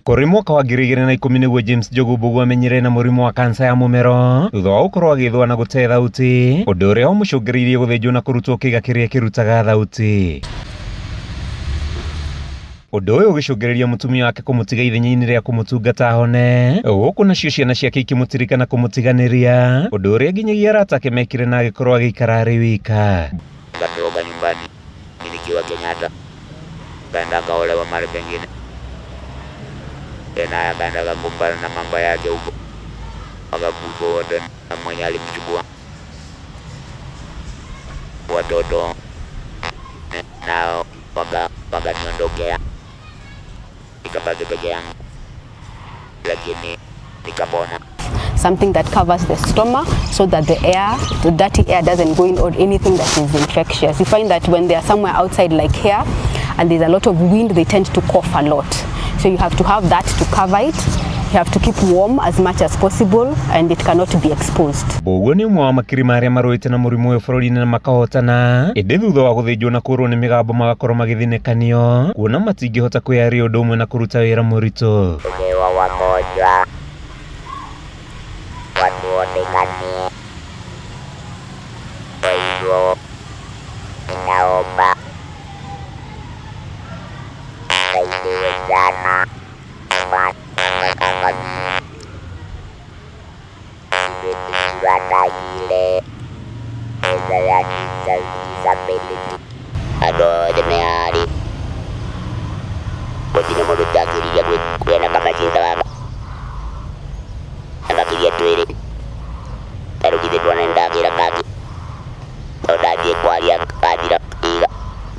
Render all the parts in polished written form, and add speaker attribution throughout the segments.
Speaker 1: Kũrĩ mwaka wa 2010 nĩguo James Njogu Mbũgua amenyire na mũrimũ wa kansa ya mũmero thutha wa gũkorwo agĩthũa na gũte thauti, ũndũ ũrĩa wamũcũngĩrĩirie gũthĩnjwo na kũrutwo kĩĩga kĩrĩa kĩrutaga thauti. Ũndũ ũyũ ũgĩcũngĩrĩria mũtumia wake kũmũtiga ithenya-inĩ rĩa kũmũtungata ahone, gũkũ nacio ciana ciake ikĩmũtirika na kũmũtiganĩria, ũndũ ũrĩa nginyagia arata ake mekire na agĩkorwo agĩikara arĩ wika.
Speaker 2: Nikatoroka nyumbani nikiwa Kenyatta, kaenda akaolewa mahali pengine, tena akaenda akakumbana na mambo yake huko, wakakufa wote na mwenye alimchukua watoto nao wakaniondokea, nikabaki peke yangu, lakini nikapona.
Speaker 3: Something that covers the stomach so that the air, the dirty air doesn't go in or anything that is infectious. You find that when they are somewhere outside like here and there's a lot of wind, they tend to cough a lot. So you have to have that to cover it. You have to keep warm as much as possible and it cannot be exposed.
Speaker 1: Mbũguo nĩ ũmwe wa makiri marĩa marũĩte na mũrimũ ũyũ bũrũri-inĩ na makahotana, ĩndĩ thutha wa gũthĩnjwo na kũrwo nĩ mĩgambo magakorwo magĩthinĩkanio kuona matingĩhota kwĩyaria ũndũ ũmwe na kũruta wĩra mũritũ.
Speaker 2: Tukiwa wagonjwa watuonekanie. Kwa hivyo ninaomba msaidiwe sana kama mimi nimepitiwa na ile pesa ya disability. Andũ othe me harĩ gũtirĩ mũndũ ũtangĩriria kũgĩa na kamacini ta gaka na makĩria twĩrĩ. Ta rĩu githĩ ndwona nĩndagĩra kangĩ tondũ ndathiĩ kwaria gathira iga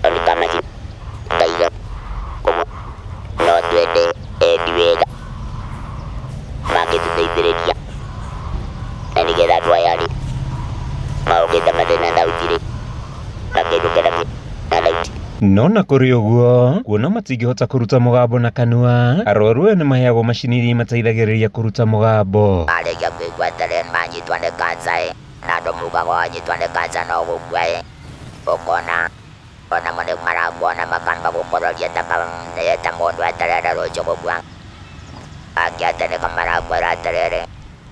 Speaker 2: tondũ nĩ kamacini kaiga. Koguo no twende endi wega mangĩtũteithĩrĩria na nĩgetha andũ aya rĩ maũkĩte matarĩ na thauti rĩ makĩinũke na thauti.
Speaker 1: No na kũrĩ ũguo, kuona matingĩhota kũruta mũgambo na kanua, arwaru aya nĩ maheagwo macini iria imateithagĩrĩria kũruta mũgambo.
Speaker 2: Marĩkia kũigua atĩrĩrĩ nĩmanyitwo nĩ cancer ĩ, na andũ maugaga wanyitwo nĩ cancer no gũkua ĩ, ũkona onamo nĩ marakuona makamba gũkũroria ta mũndũ etereire rũciũ gũkua. Angĩ atĩ nĩko marakwĩra atĩrĩrĩ,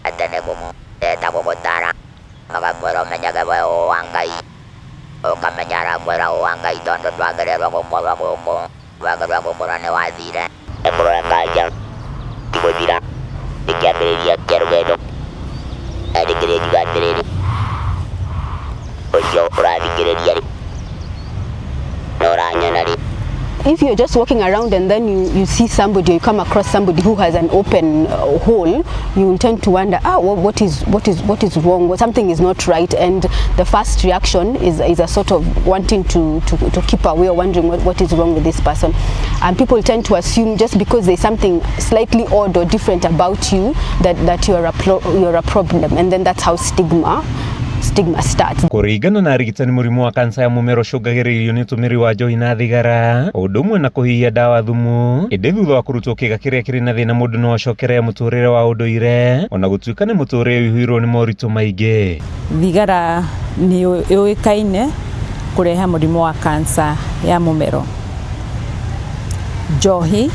Speaker 2: atĩ nĩ ta gũgũtara, magakwĩra ũmenyage we wĩ wa Ngai, ũkamenya arakwĩra wĩ wa Ngai tondũ ndwagĩrĩirwo gũkorwo gũkũ, wagĩrĩirwo gũkorwo nĩ wathire. Nĩ kũrora kanja ti gũthira, nĩ kĩambĩrĩria kĩa rũgendo, na nĩkĩrĩ ngiuga atĩrĩrĩ, ũcio ũrathikĩrĩria rĩ, na ũranyona rĩ.
Speaker 3: If you're just walking around and then you see somebody or you come across somebody who has an open hole, you will tend to wonder, what is wrong? Well, something is not right. And the first reaction is a sort of wanting to keep away or wondering what is wrong with this person. And people tend to assume just because there's something slightly odd or different about you that you're a problem. And then that's how stigma starts.
Speaker 1: Kũringana na arigitani, mũrimũ wa kansa ya mũmero ũcũngagĩrĩrio nĩ ũtũmĩri wa njohi na thigara, ũndũ ũmwe na kũhihia ndawa thumu. Ĩndĩ thutha wa kũrutwo kĩĩga kĩrĩa kĩrĩ na thĩna, mũndũ no acokerere mũtũrĩre wa ũndũire ona gũtuĩka nĩ mũtũrĩre ũihũirwo nĩ moritũ maingĩ.
Speaker 4: Thigara nĩ yũĩkaine kũrehe mũrimũ wa kansa ya mũmero. Njohi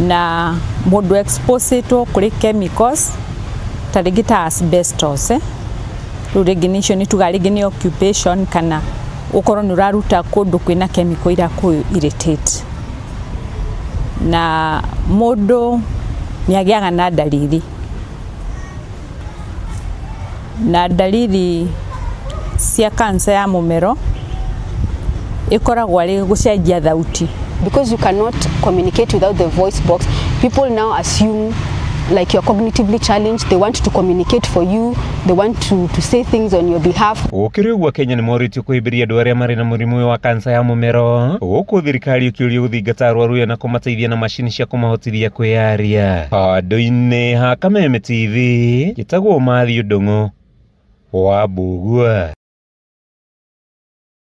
Speaker 4: na mũndũ exposetwo kũrĩ chemicals ta rĩngĩ ta asbestos, eh? Rĩu rĩngĩ nĩcio nĩ tugaga rĩngĩ nĩ occupation kana ũkorwo nĩ ũraruta kũndũ kwĩna chemical irakũ irritate. Na mũndũ nĩ agĩaga na ndariri, na ndariri cia cancer ya mũmero ĩkoragwo arĩ gũcenjia thauti.
Speaker 3: Because you cannot communicate without the voice box, people now assume like you're cognitively challenged, they want to communicate for you, they want to say things on your behalf.
Speaker 1: Gũkĩrĩ ũguo, Kenya nĩ morĩtio kũhĩmbĩria andũ arĩa marĩ na mũrimũ ũyũ wa kansa ya mũmero, gũkũ thirikari ĩkĩũrio gũthingata arwaru aya na kũmateithia na macini cia kũmahotithia kwĩyaria. Handũ-inĩ ha Kameme TV, njĩtagwo Matthew Ndung'u wa Mbũgua.